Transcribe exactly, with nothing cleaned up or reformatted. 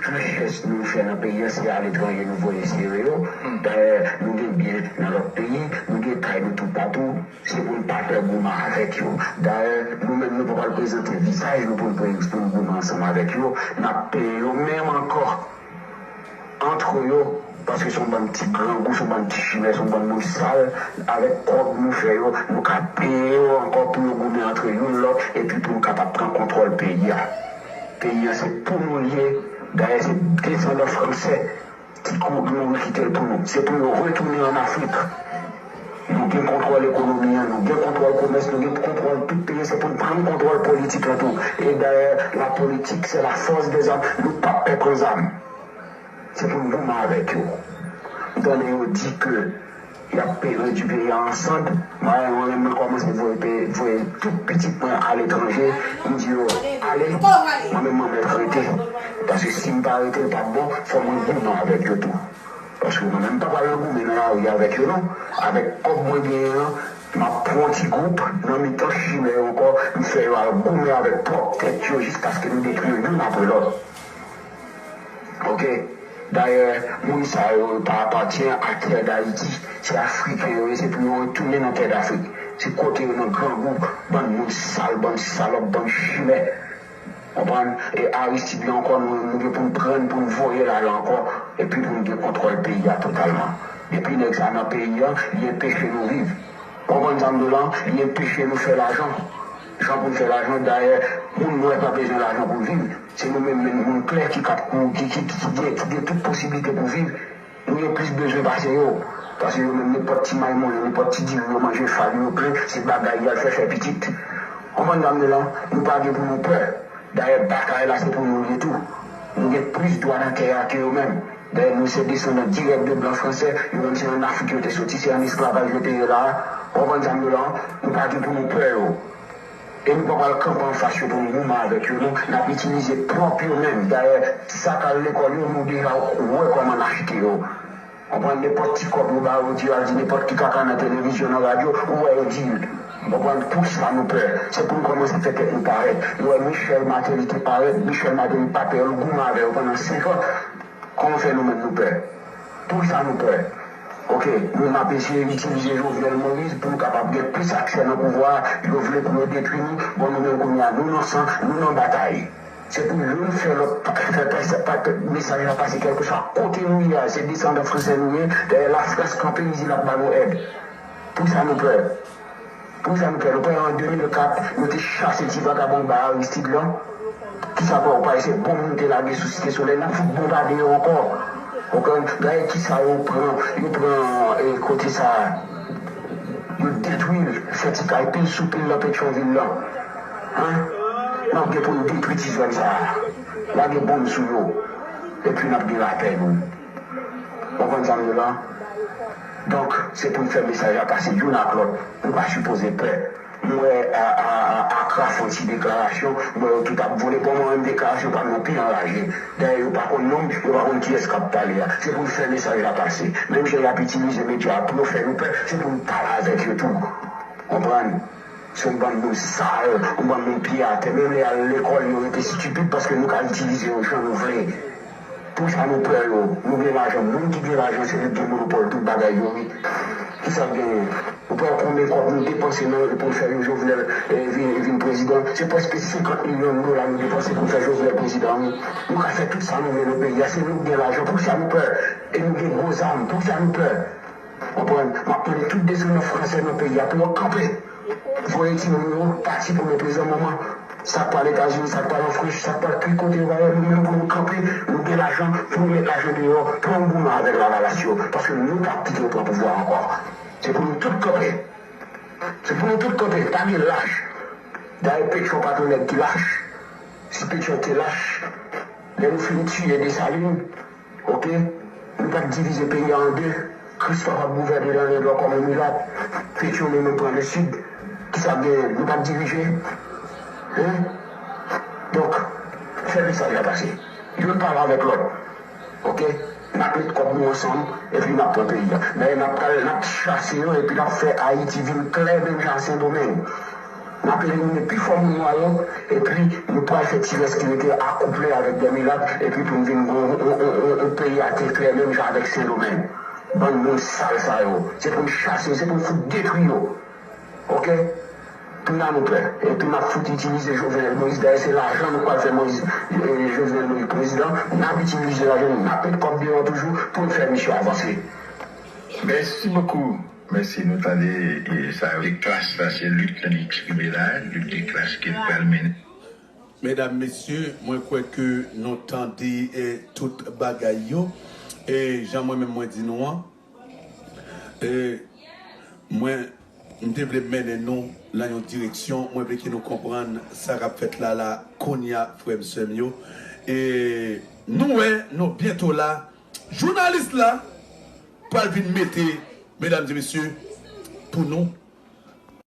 Tout jès nou fè nan peyi a, se aletranje nou voye sere yo. Dayè, nou gen byen nan lòt peyi, nou gen kay nou toupatou. Se pou n pa pè goumen avèk yo. Dayè, nou menm, nou pa pral prezante vizaj nou pou n pre- pou n goumen ansanm avèk yo. N ap peye yo menm ankò antre yo, paske se yon bann ti grangou, se yon bann ti chimè, se yon bann moun sal. Avèk kòb nou fè yo, nou ka peye yo ankò pou yo goumen antre youn lòt, epi pou nou kapab pran kontwòl peyi a. Peyi a se pou nou l ye. Dayè, se desandan fransè ki kou- ki mouri kite l pou nou. Se pou yo retounen ann Afrik. Nou gen kontwòl ekonomi an, nou gen kontwòl komès, nou gen kontwòl tout peyi. Se pou n pran kontwòl politik la tou. E dayè, la politique, c'est la force des armes. Nou p ap pè pran zam. Se pou n goumen avèk yo. M tande yo di ke y ap pe- redui peyi a an sand. Mwen, mwen menm, mwen kòmanse voye pe- voye tout pitit mwen aletranje. M di yo, ale, mwen menm, mwen mèt rete. Paske si m pa rete, l p ap bon, fò mwen goumen avèk yo tou. Paske mwen menm, m pa pral nan goumen nan lari avèk yo, non. Avèk kòb mwen genyen an, m ap pran yon ti gwoup nan mitan chimè yo ankò, m fè yo al goumen avèk pwòp tèt yo jiskaske nou detwi yo youn apre lòt. Oke? Dayè, moun sa yo pa apatyen a tè Dayiti. Se Afriken yo ye, se pou yo retounen nan tè Dafrik. Se kote yo nan grangou, bann moun sal, bann salòp, bann chimè. Konprann? E Aristide la ankò, nou, nou gen pou n pran l, pou n voye l ale ankò, epi pou n gen kontwòl peyi a totalman. Depi nèg sa nan peyi a, li enpeche nou viv. Konprann sa m di w la? Li enpeche nou fè lajan. Jan pou n fè lajan, dayè, moun nwè pa bezwen lajan pou l viv. Se nou menm, menm moun klè ki kab kou- ki, ki, ki, ki gen, ki gen tout posiblite pou viv. Nou gen plis bezwen pase yo. Paske yo menm, nenpòt ti may moulen, nenpòt ti diri yo manje, fal yo plen, se bagay y al fè, fè pitit. Konprann sa m di w la? Nou pa gen pou nou pè. Dayè, batay la, se pou nou l ye tou. Nou gen plis dwa nan tè a ke yo menm. Dayè, nou se desandan dirèk de blan fransè. Yo menm, se ann Afrik yo te soti, se ann esklavaj yo te ye la a. Konprann sa m di w la? Nou pa gen pou nou pè yo. E nou pa pral kanpe anfas yo pou n goumen avèk yo, non. N ap itilize pwòp yo menm. Dayè, ti sa k al lekòl yo, nou deja wè kòman n achte yo. Konprann, nenpòt ti kòb yo ba yo, di yo al di nenpòt ki kaka nan televizyon, nan radyo, ou wè yo di l. Konprann, pou sa nou pè. Se pou n kòmanse fè tèt nou parèt. Nou wè Michel Martelly te parèt, Michel Martelly pa pè yo, l goumen avè yo pandan senk an. Kòman fè nou menm nou pè? Pou sa nou pè? Oke, nou n ap eseye itilize Jovenel Moïse pou nou kapab gen plis aksè nan pouvwa a. Yo vle pou yo detwi nou. Bon, nou menm kounye a, nou nan san, nou nan batay. Se pou youn fè lòt pa- fè pa- pa- mesaj la pase kèlkeswa kote nou ye a. Se desandan fransè nou ye. Dayè, Lafrans kanpe, li di l ap ba nou èd. Pou sa nou pè? Pou sa nou pè? Nou pè an de mil kat, yo te chase ti vagabon ba Aristide lan. Kisa pa ou pa se bonm nou te lage sou Site Solèy, n ap fout bonbade yo ankò. Ou konprann? Gade kisa yo pran, yo pran, eh, kote sa a. Yo detwi l, fè ti kay pil sou pil nan Petyonvil lan. Hein? N ap gen pou n detwi ti zòn sa a. Lage bonm sou yo. Epi n ap gen lapè nou. Ou konprann sa m di w la? Donk, se pou n fè mesaj la pase youn ak lòt. Nou pa sipoze pè. M wè a, a, a, Akra fè yon ti deklarasyon, m wè yo tout ap vole. Bon, mwen menm deklarasyon pa m nan pi anraje. Dayè, yo pa konn non m, yo pa konn kiyès k ap pale a. Se pou n fè mesaj la pase. Menm jan y ap itilize medya a pou yo fè nou pè, se pou n pale avèk yo tou. Konprann? Se yon bann moun sal, yon bann moun pye atè. Menm lè y al lekòl, yo rete estipid paske nou ka itilize yo jan nou vle. Pou sa nou pè yo. Nou gen lajan. Moun ki gen lajan, se li ki gen monopòl tout bagay yo, wi. Kisa k genyen? Ou pè konbyen kòb nou depanse nan, pou n fè Jovenel, eh, vin, vin prezidan? Se prèske senkant milyon dola nou depanse pou n fè Jovenel prezidan, wi. Nou ka fè tout sa nou vle nan peyi a. Se nou ki gen lajan. Pou sa nou pè. E nou gen gwo zam. Pou sa nou pè. Konprann? M ap mande tout desandan fransè nan peyi a pou yo kanpe. Voye timoun yo pati pou reprezan manman. Sa k pral Etazini, sa k pral an Frans, sa k pral tout kote yo pral, nou menm pou nou kanpe, nou gen lajan, pou nou met lajan deyò, pou nou goumen avèk lavalas yo. Paske nou p ap kite yo pran pouvwa a ankò. Se pou nou tout kanpe. Se pou nou tout kanpe, pa gen lach. Dayè, Petyon pa t yon nèg ki lach. Si Petyon te lach, lè nou fin tiye Desalin, oke, nou pa t divize peyi a an de. Kristòf ap gouvène nan Lèdwà kòm yon milat. Petyon li menm pran Lesid. Kisa k genyen? Nou pa t dirije? Hein? Donk, fè mesaj la pase. Youn pale avèk lòt. Oke? N ap met kòb nou ansanm, epi n ap pran peyi a. Dayè, n ap pral, n ap chase yo, epi n ap fè Ayiti vin klè menm jan a Sendomeng. N ap elimine pi fò moun nwa yo, epi nou pral fè ti rès ki rete akouple avèk dè milat, epi pou n vin gon yon peyi a te klè menm jan avèk Sendomeng. Bann moun sal sa yo. Se pou n chase yo, se pou n fout detwi yo. Oke? Kounye a nou prè. Epi n ap fout itilize Jovenel Moïse. Dayè se lajan nou pral fè Moïse, Jovenel Moïse prezidan. N ap itilize lajan nou, n ap met kòb deyò toujou pou n fè misye avanse. Mèsi bokou. Mèsi, nou tande sa yo. Se klas la, se lit la li eksprime la, lit de klas ke l pral mennen. Medam, mesye, mwen kwè ke nou tande eh, tout bagay yo. E jan mwen menm mwen di nou an, eh, mwen m te vle mennen nou nan yon direksyon, mwen vle ke nou konprann sa k ap fèt la la kounye a, frè m, sè m yo. E nou wè, nou byento la. Jounalis la pral vin mete, medam e mesye, pou nou.